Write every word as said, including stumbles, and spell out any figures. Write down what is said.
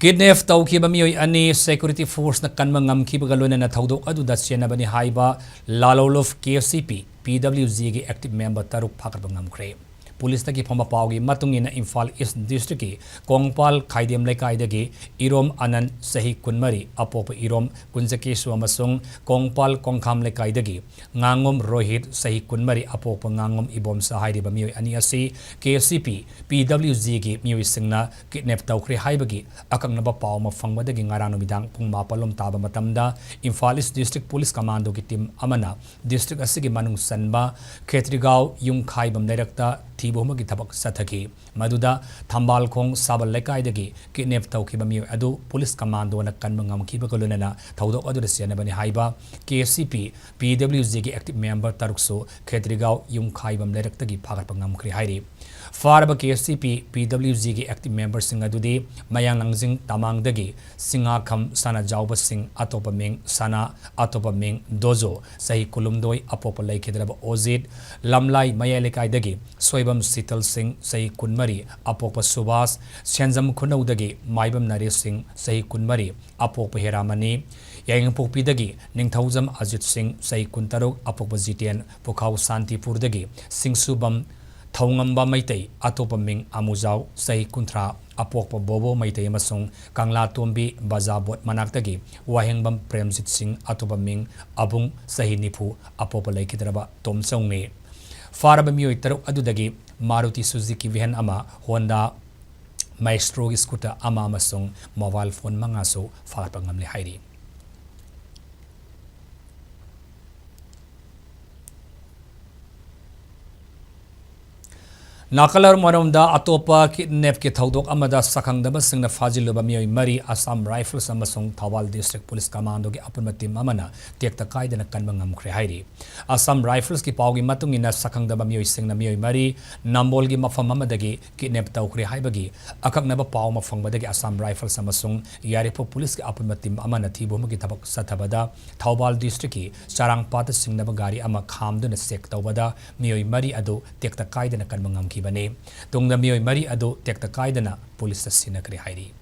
Kidnap ꯇꯧꯈꯤꯕ ꯃꯤꯑꯣꯏ ꯑꯅꯤ security forceꯅ ꯀꯟꯕ ꯉꯝꯈꯤꯕꯒ ꯂꯣꯏꯅꯅ ꯊꯧꯗꯣꯛ ꯑꯗꯨꯗ ꯆꯦꯟꯅꯕꯅꯤ ꯍꯥꯏꯕ ꯂꯥꯂꯣꯂꯨꯞ KCP PWGꯒꯤ active member ꯇꯔꯨꯛ ꯐꯥꯒꯠꯄ ꯉꯝꯈ꯭ꯔꯦ꯫ ꯄꯨꯂꯤꯁꯇꯒꯤ ꯐꯪꯕ ꯄꯥꯎꯒꯤ ꯃꯇꯨꯡ ꯏꯟꯅ ꯏꯝꯐꯥꯜ ꯏꯁ ꯗꯤꯁꯇ꯭ꯔꯤꯛꯀꯤ ꯀꯣꯡꯄꯥꯜ ꯈꯥꯏꯗꯦꯝ ꯂꯩꯀꯥꯏꯗꯒꯤ ꯏꯔꯣꯝ ꯑꯅꯟ ꯆꯍꯤ ꯀꯨꯟꯃꯔꯤ, ꯑꯄꯣꯛꯄ ꯏꯔꯣꯝ ꯀꯨꯟꯖꯀꯦꯁꯨ ꯑꯃꯁꯨꯡ ꯀꯣꯡꯄꯥꯜ ꯀꯣꯡꯈꯥꯝ ꯂꯩꯀꯥꯏꯗꯒꯤ ꯉꯥꯉꯣꯝ ꯔꯣꯍꯤꯠ ꯆꯍꯤ ꯀꯨꯟꯃꯔꯤ, ꯑꯄꯣꯛꯄ ꯉꯥꯉꯣꯝ ꯏꯕꯣꯝꯆꯥ ꯍꯥꯏꯔꯤꯕ ꯃꯤꯑꯣꯏ ꯑꯅꯤ ꯑꯁꯤ KCP PWGꯒꯤ ꯃꯤꯑꯣꯏꯁꯤꯡꯅ kidnap ꯇꯧꯈ꯭ꯔꯦ ꯍꯥꯏꯕꯒꯤ ꯑꯀꯛꯅꯕ ꯄꯥꯎ ꯑꯃ ꯐꯪꯕꯗꯒꯤ ꯉꯔꯥꯡ ꯅꯨꯃꯤꯗꯥꯡ ꯄꯨꯡ ꯃꯥꯄꯜ ꯂꯣꯝ ꯇꯥꯕ ꯃꯇꯝꯗ ꯏꯝꯐꯥꯜ ꯏꯁ ꯗꯤꯁꯇ꯭ꯔꯤꯛ ꯄꯨꯂꯤꯁ ꯀꯃꯥꯟꯗꯣꯒꯤ ꯇꯤꯝ ꯑꯃꯅ ꯗꯤꯁꯇ꯭ꯔꯤꯛ ꯑꯁꯤꯒꯤ ꯃꯅꯨꯡ ꯆꯟꯕ ꯈꯦꯇ꯭ꯔꯤꯒꯥꯎ ꯌꯨꯝꯈꯥꯏꯕꯝ ꯂꯩꯔꯛꯇ ꯊꯤꯕ ꯍꯨꯝꯕꯒꯤ ꯊꯕꯛ ꯆꯠꯊꯈꯤ꯫ ꯃꯗꯨꯗ ꯊꯝꯕꯥꯜꯈꯣꯡ ꯁꯥꯕꯜ ꯂꯩꯀꯥꯏꯗꯒꯤ kidnap ꯇꯧꯈꯤꯕ ꯃꯤꯑꯣꯏ ꯑꯗꯨ ꯄꯨꯂꯤꯁ ꯀꯃꯥꯟꯗꯣꯅ ꯀꯟꯕ ꯉꯝꯈꯤꯕꯒ ꯂꯣꯏꯅꯅ ꯊꯧꯗꯣꯛ ꯑꯗꯨꯗ ꯆꯦꯟꯅꯕꯅꯤ ꯍꯥꯏꯕ KCP PWGꯒꯤ active member ꯇꯔꯨꯛꯁꯨ ꯈꯦꯇ꯭ꯔꯤꯒꯥꯎ ꯌꯨꯝꯈꯥꯏꯕꯝ ꯂꯩꯔꯛꯇꯒꯤ ꯐꯥꯒꯠꯄ ꯉꯝꯈ꯭ꯔꯦ ꯍꯥꯏꯔꯤ꯫ ꯐꯥꯔꯕ KCP PWGꯒꯤ active memberꯁꯤꯡ ꯑꯗꯨꯗꯤ ꯃꯌꯥꯡ ꯂꯥꯡꯖꯤꯡ ꯇꯃꯥꯡꯗꯒꯤ ꯁꯤꯡꯉꯥꯈꯝ ꯁꯅꯥꯖꯥꯎꯕꯁꯤꯡ, ꯑꯇꯣꯞꯄ ꯃꯤꯡ ꯁꯅꯥ, ꯑꯇꯣꯞꯄ ꯃꯤꯡ ꯗꯣꯖꯣ, ꯆꯍꯤ ꯀꯨꯟꯍꯨꯝꯗꯣꯏ, ꯑꯄꯣꯛꯄ ꯂꯩꯈꯤꯗ꯭ꯔꯕ ꯑꯣꯖꯤꯠ, ꯂꯝꯂꯥꯏ ꯃꯌꯥꯏ ꯂꯩꯀꯥꯏꯗꯒꯤ ꯁꯣꯏꯕꯝ ꯁꯤꯇꯜ ꯁꯤꯡ, ꯆꯍꯤ ꯀꯨꯟꯃꯔꯤ, ꯑꯄꯣꯛꯄ ꯁꯨꯕꯥꯁ, ꯁꯦꯟꯖꯝ ꯈꯨꯅꯧꯗꯒꯤ ꯃꯥꯏꯕꯝ ꯅꯔꯦꯁ ꯁꯤꯡ, ꯆꯍꯤ ꯀꯨꯟꯃꯔꯤ, ꯑꯄꯣꯛꯄ ꯍꯦꯔꯥꯃꯅꯤ, ꯌꯥꯏꯉꯪꯄꯣꯛꯄꯤꯗꯒꯤ ꯅꯤꯡꯊꯧꯖꯝ ꯑꯖꯤꯠ ꯁꯤꯡ, ꯆꯍꯤ ꯀꯨꯟꯇꯔꯨꯛ, ꯑꯄꯣꯛꯄ ꯖꯤꯇꯦꯟ, ꯄꯨꯈꯥꯎ ꯁꯥꯟꯇꯤꯄꯨꯔꯗꯒꯤ ꯁꯤꯡꯁꯨꯕꯝ ꯊꯧꯉꯝꯕ ꯃꯩꯇꯩ, ꯑꯇꯣꯞꯄ ꯃꯤꯡ ꯑꯃꯨꯖꯥꯎ, ꯆꯍꯤ ꯀꯨꯟꯊ꯭ꯔꯥ, ꯑꯄꯣꯛꯄ ꯕꯣꯕꯣ ꯃꯩꯇꯩ ꯑꯃꯁꯨꯡ ꯀꯪꯂꯥꯇꯣꯝꯕꯤ ꯕꯖꯥꯕꯣꯠ ꯃꯅꯥꯛꯇꯒꯤ ꯋꯥꯍꯦꯡꯕꯝ ꯄ꯭ꯔꯦꯝꯖꯤꯠ ꯁꯤꯡ, ꯑꯇꯣꯞꯄ ꯃꯤꯡ ꯑꯕꯨꯡ, ꯆꯍꯤ ꯅꯤꯐꯨ, ꯑꯄꯣꯛꯄ ꯂꯩꯈꯤꯗ꯭ꯔꯕ ꯇꯣꯝꯆꯧꯅꯤ꯫ ꯐꯥꯔꯕ ꯃꯤꯑꯣꯏ ꯇꯔꯨꯛ ꯑꯗꯨꯗꯒꯤ ꯃꯥꯔꯨꯇꯤ ꯁꯨꯖꯨꯀꯤ ꯚꯦꯟ ꯑꯃ, ꯍꯣꯟꯗꯥ ꯃꯥꯏꯁꯇ꯭ꯔꯣꯒꯤ ꯁ꯭ꯀꯨꯇꯔ ꯑꯃ ꯑꯃꯁꯨꯡ ꯃꯣꯕꯥꯏꯜ ꯐꯣꯟ ꯃꯉꯥꯁꯨ ꯐꯥꯒꯠꯄ ꯉꯝꯂꯦ ꯍꯥꯏꯔꯤ꯫ ꯅꯥꯀꯜ ꯑꯃꯔꯣꯝꯗ, ꯑꯇꯣꯞꯄ kidnapꯀꯤ ꯊꯧꯗꯣꯛ ꯑꯃꯗ ꯁꯛꯈꯪꯗꯕꯁꯤꯡꯅ ꯐꯥꯖꯤꯜꯂꯨꯕ ꯃꯤꯑꯣꯏ ꯃꯔꯤ Assam Rifles ꯑꯃꯁꯨꯡ ꯊꯧꯕꯥꯜ District Police Commandꯣꯒꯤ ꯑꯄꯨꯟꯕ team ꯑꯃꯅ ꯇꯦꯛꯇ ꯀꯥꯏꯗꯅ ꯀꯟꯕ ꯉꯝꯈ꯭ꯔꯦ ꯍꯥꯏꯔꯤ꯫ Assam Riflesꯀꯤ ꯄꯥꯎꯒꯤ ꯃꯇꯨꯡ ꯏꯟꯅ, ꯁꯛꯈꯪꯗꯕ ꯃꯤꯑꯣꯏꯁꯤꯡꯅ ꯃꯤꯑꯣꯏ ꯃꯔꯤ ꯅꯝꯕꯣꯜꯒꯤ ꯃꯐꯝ ꯑꯃꯗꯒꯤ kidnap ꯇꯧꯈ꯭ꯔꯦ ꯍꯥꯏꯕꯒꯤ ꯑꯀꯛꯅꯕ ꯄꯥꯎ ꯑꯃ ꯐꯪꯕꯗꯒꯤ Assam Rifles ꯑꯃꯁꯨꯡ ꯌꯥꯏꯔꯤꯄꯣꯛ ꯄꯨꯂꯤꯁꯀꯤ ꯑꯄꯨꯟꯕ team ꯑꯃꯅ ꯊꯤꯕ ꯍꯨꯝꯕꯒꯤ ꯊꯕꯛ ꯆꯠꯊꯕꯗ, ꯊꯧꯕꯥꯜ Districtꯀꯤ ꯆꯥꯔꯥꯡꯄꯥꯠꯇ ꯆꯤꯡꯅꯕ ꯒꯥꯔꯤ ꯑꯃ ꯈꯥꯝꯗꯨꯅ check ꯇꯧꯕꯗ ꯃꯤꯑꯣꯏ ꯃꯔꯤ ꯑꯗꯨ ꯇꯦꯛꯇ ꯀꯥꯏꯗꯅ ꯀꯟꯕ ꯉꯝꯈꯤꯕꯅꯤ꯫ ꯇꯨꯡꯗ ꯃꯤꯑꯣꯏ ꯃꯔꯤ ꯑꯗꯨ ꯇꯦꯛꯇ ꯀꯥꯏꯗꯅ ꯄꯨꯂꯤꯁꯇ ꯁꯤꯟꯅꯈ꯭ꯔꯦ ꯍꯥꯏꯔꯤ꯫